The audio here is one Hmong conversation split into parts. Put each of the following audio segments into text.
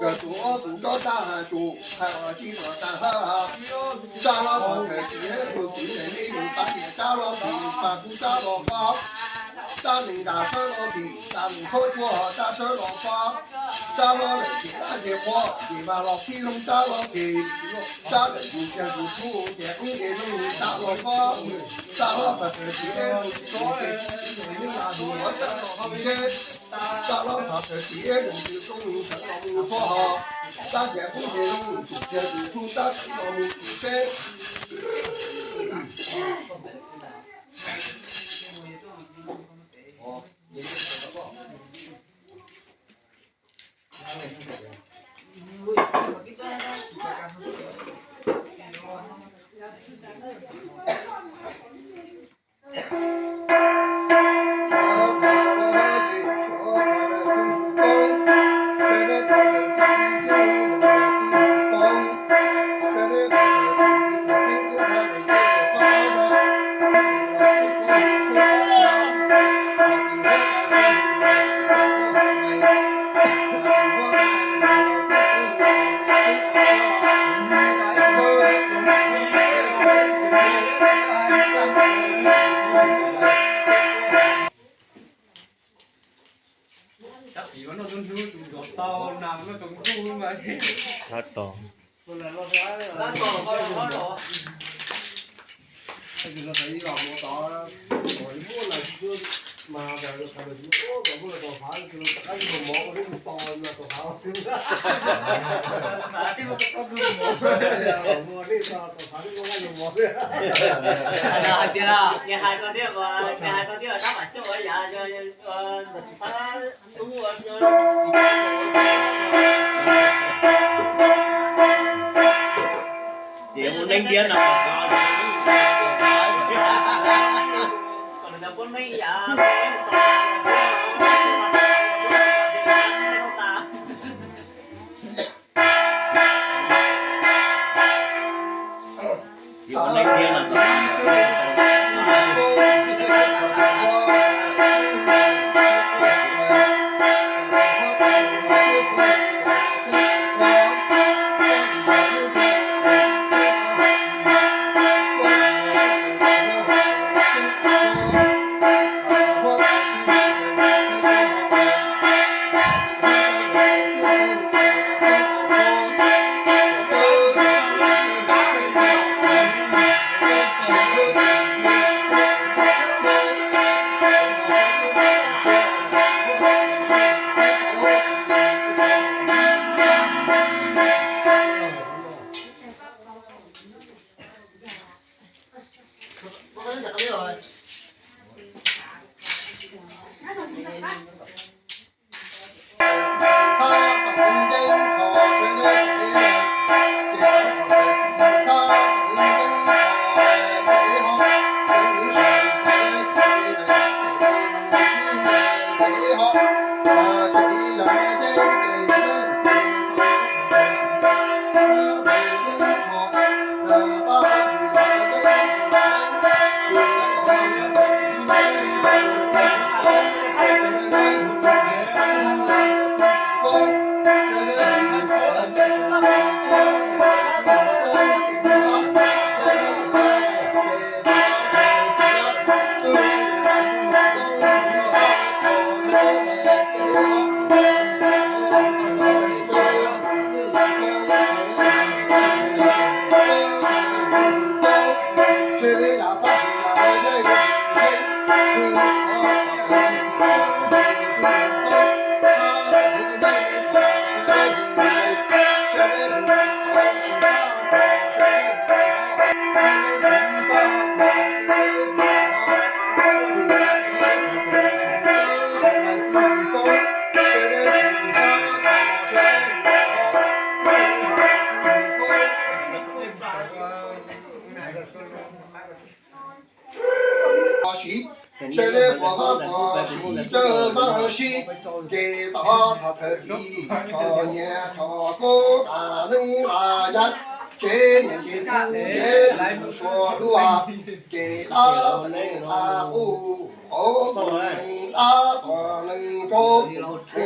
Yog tus ob tus dob tag has tus hais los tsis los tag has, tag los thaum tsis tus txiv neeg li yus tag tias tag los tsis tag kuj tag los pab, tag neeg nram sawv los tsis tag neeg khaub cua tag sawv los pab, tag los lawm tsis tag ces qhuav ces mas los txij loo tag los tsis tag lawm yus ces yus tub ces ub ces loo tag los pab, tag los tag tsis tus txiv neeg li yus tag los tsis tag los tag tsis tus txiv neeg li yus tub tag los mus pab ho, tag ces ub ces loo tsis ces yus tub tag los mus tsis teb. Tab sis no tus hnub tus ntuag tau nas no tus ntuj mas. Tab tom. Tab sis no xav ib los mus tod, mus ib muaj lawm tus Hais tias, nws hais tau thiab, nws hais tau thiab, tab mam xyuas ua yam, ntxawm tsis xav. Ces ua neeb ntiab no kom qhov, kom lawv puab neeb yam, neeb tau tas. Siv, sawv daws puas vaj puas siv, sawv vaj sib, kev tau thov thawm tiv, txhom nyias txhom kub, dam neeb dam yav, tsev nyias tsev kub, tsev txim suav dua, kev dab neeg dab qus, qauv neeg dab, tom neeg rau,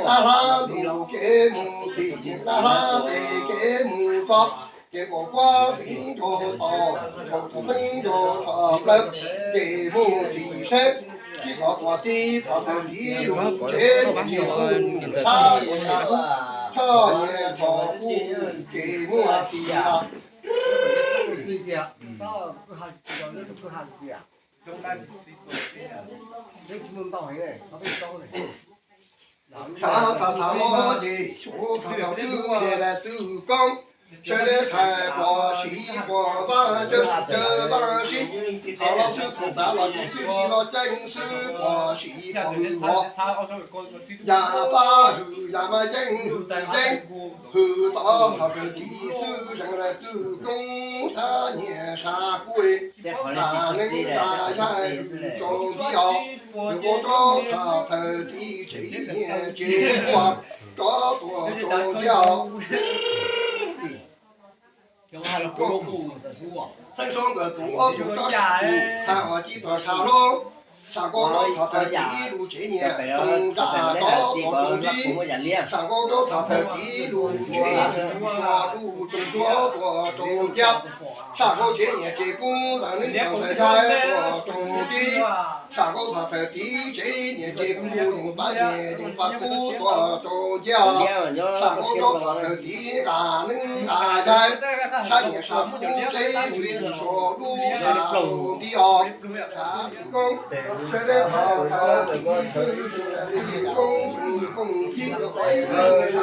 dab hlab ntuj kev mus txim, dab hlab tes kev mus txog, kev nkaum kuab txeeb nraug tos, nraug tos txeeb nraug rho plaws, kev mus txim seb, tsis kov tuam tib, thov thawm tiv lus tsev nyias tsev kub, sab nyias sab kub, txhom nyias txhom kub, kev mus txim. Sav tham tham los ces xyuas tham tham xwb, ces lawv xwb koob, sawv daws txhais pom siv pom vaj, cawm siv cawm vaj sib, tham los xwb tham xav los ces xwb li los ceeb xwb, pom siv pom hwm los, yam pab hwm yam mas yeej hwm yeej, hwm tau tham thawm tiv xwb, zeem lawv xwb koob, sab nyias sab kub, dam neeb dam yav hwm tsaus nti os, nws koob rov tham thawm tiv tsev nyias tsev kub, rov tuam tsaus nti os. Txheeb saub nkawd tus ob tug rab sam tus, thaij os cib tog sam hlob, sam koob rov tham thawm tiv lus tsev nyias tsoos zam rov tuam tsaus nti, sam koob rov tham thawm tiv lus tsev nyias suav dua tsoos tsuab tuam tsaus nti, sam koob tsev nyias tsev kub dam neeb dam yav tuam tsaus nti. Sam Nkauj Thoj thawj tiv tsev nyias tsev kuj yeej pab nyias yeej pab kuj tuaj rau nciab. Sam Nkauj Thoj thawj tiv nqa neeb nqa yaig, sab nyias sam kuj tsev twg suav lub sam nti os. Sam Nkauj sawv daws thov thawj tiv, Sam Nkauj Koob Tib, sawv daws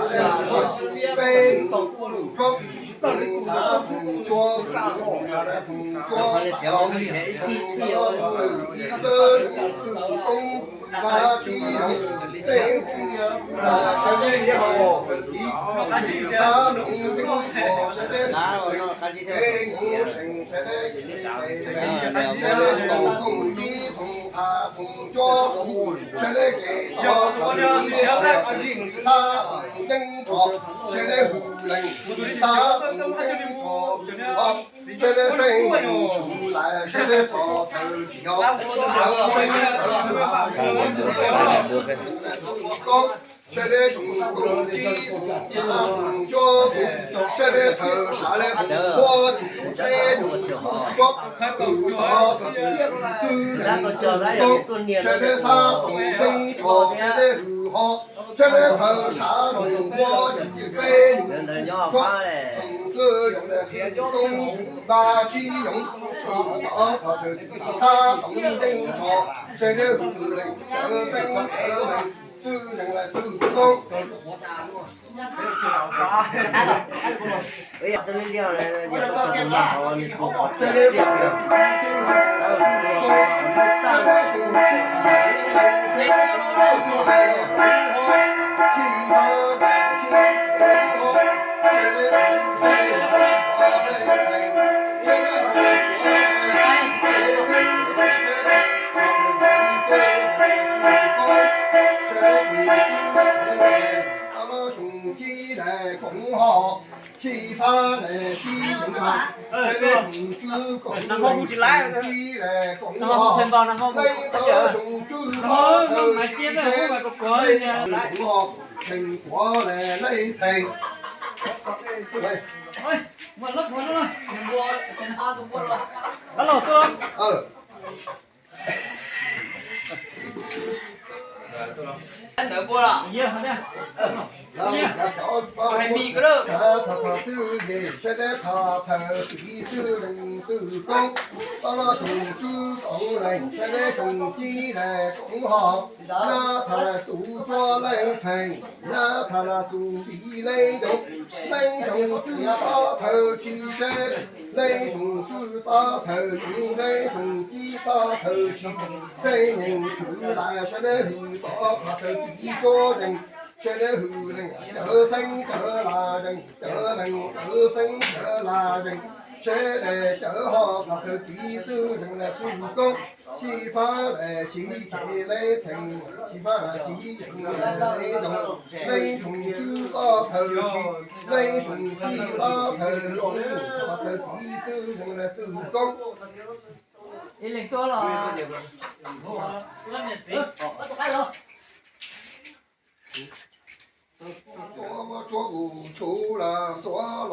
peb tug tub, thav tug cua, thav tug cua, Sam Nkauj Koob Vaj Tsib Yoog, sawv daws thov thawj tiv, Sam Nkauj Koob Vaj Tsib Yoog, sawv daws peb tug seem, sawv daws Sam Nkauj Koob Tib tug, thav tug cua, sawv daws thov thawj tiv, Sam Nkauj Koob Ceeb Rho, sawv daws hwm lees, Sam Nkauj Koob Ceeb Rho, sawv daws xeeb ntxwv lais, sawv daws thov thawj tiv, Sam Nkauj Koob Tib tug, thav tug cua, sawv daws thawj sam le hum huab cua, tsev num cua, thov thawj tiv, Sam Nkauj Koob, sawv daws Sam Nkauj Koob Ceeb Rho, sawv daws hwm ho, sawv daws thawj sam le hum huab cua, peb num cua, thov thawj tiv, Sam Nkauj Koob Vaj Tsib Yoog, thov thawj tiv, Sam Nkauj Koob Ceeb Rho, sawv daws hwm lees, sawv daws xeeb ntxwv lais, Sam Nkauj Koob. Xyoo Cib lais koom ho, Xyoo Fab lais Cib yoov ha, sawv daws Xyoo Tswb koom, Xyoo Cib lais koom ho, leej tau Xyoo Tswb tau thawj Cib seb, leej koom ho, Xyoo Tuav lais leej txhais. Ntawd pua los? Thov thawj tiv, sawv daws thov thawj tiv, Xyoo Leej Xyoo Koob, tau los Xyoo Tswb koom leej, sawv daws Xyoo Cib lais koom ho, nab thas lais Tuv Cuab leej txhais, nab thas lais Tuv Vim leej yoov, leej Xyoo Tswb tau thawj Cib seb, leej Xyoo Tswb tau thawj yoov, leej Xyoo Cib tau thawj Cib, xeeb nyees tshwm lais, sawv daws hwm tau thov thawj tiv cuab zeej, sawv daws hwm lees cawv xeeb cawv lais zeej, cawv lees cawv xeeb cawv lais zeej, sawv daws cawv ho thov thawj tiv, Xyoo Leej lais Xyoo Koob, Xyoo Fab lais Xyoo Cib leej txhais, Xyoo Fab lais Xyoo Cib leej yoov, leej Xyoo Tswb tau thawj Cib, leej Xyoo Cib tau thawj yoov, thov thawj tiv, Xyoo Leej lais Xyoo Koob. Ntxuav muab tshuab kuv tshuv los ntxuav,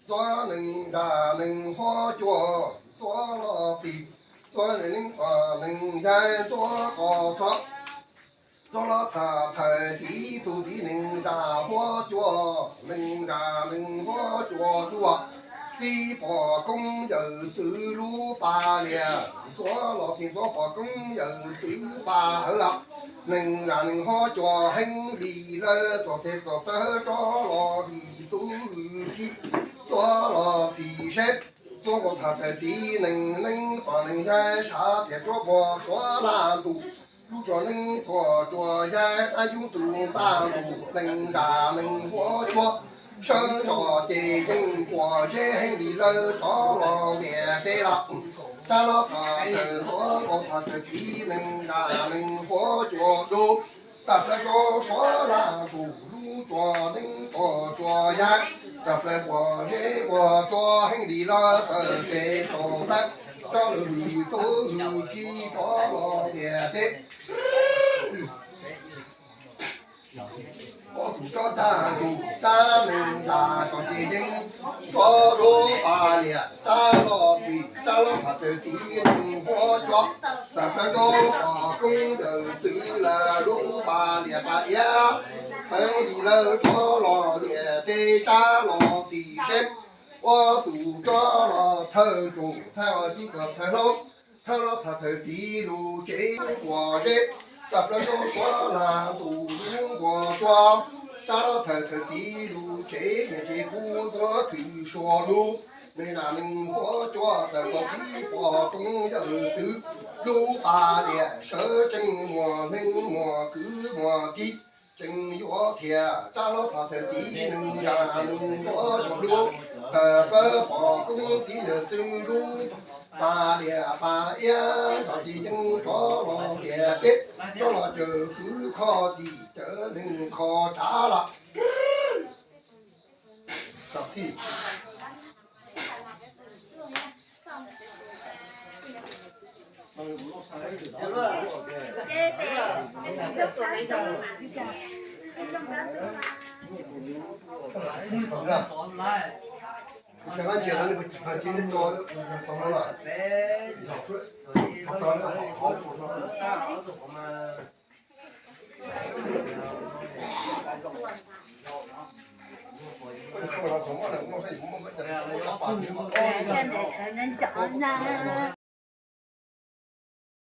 ntxuav nees zam nees huab cua, ntxuav los txhim, ntxuav nees neeb tom nees yaig, ntxuav qos txhuam, ntxuav los thov thawj tiv, tus tiv nees zam huab cua, nees zam nees huab cua dua, txib pom koob yawm txwv lub pas lias, ntxuav los txhim ntxuav pom koob yawm txwv pas hawv, nees zam nees huab cua heev li lawm, txuas tes txuas taw rov los hwm tub hwm kiv, ntxuav los txhim seb, ntxuav nkaus thov thawj tiv, nees neeb tom nees yaig, sab tias tsuab puag suav laj ntuj, lub tsuas neeb tuaj tsuas yaig, dab yub tus ntaj ntuj, nees zam nees huab cua, sawv ntsos ces yeej kuam zeb heev li lawm, rov los ntiaj teb lawm. Tsab los thov thawj, ntxuav nkaus thov thawj tiv, nees zam nees huab cua dub, tag plaws rau suav laj ntuj, lub tsuas neeb tuaj tsuas yaig, tag plaws kuam zeb kuam tsua heev li lawm, txawm tes txaus tawb, rov los hwm tub hwm kiv, rov los ntiaj teb. Ob tug rov txag tus tsab nees zam kom ces yeej, rov lub pas lias tsab los txhim, Rab lab tham tawg tiv neeg huab cua, txawm plaub ntsub pom koob yawm txwv lawm lub pas lias pas iab. Pheej li lawv rov los lias teb rab los txim seb, ua tus rov los txhawj tsoom txhawj los tib kom txhawj hlaub. Rab lab tham tawg tiv lus tsev quas zeb, txawm plaub ntsub suav lag ntus lub nquas cua. Rab lab tham tawg tiv lus tsev niam tsev kub ntuav thwm suav lub, neeg nam neeg huab cua tawm pom tib pom koob yawm txwv, lub pas lias sawv tsees muas neeg muas kwv muas tij, tseem yuav thiab rab lab tham tawg tiv neeg nam neeg huab cua lub, tawm plaub pom koob txiv yawm txwv lub, pas lias pas iab nrov tsis yeej rov los lias teb, rov los cawm kwv kho tim cawm neeg kho tsav lawm. Thiab ntawd sawv ntxov ntxov na.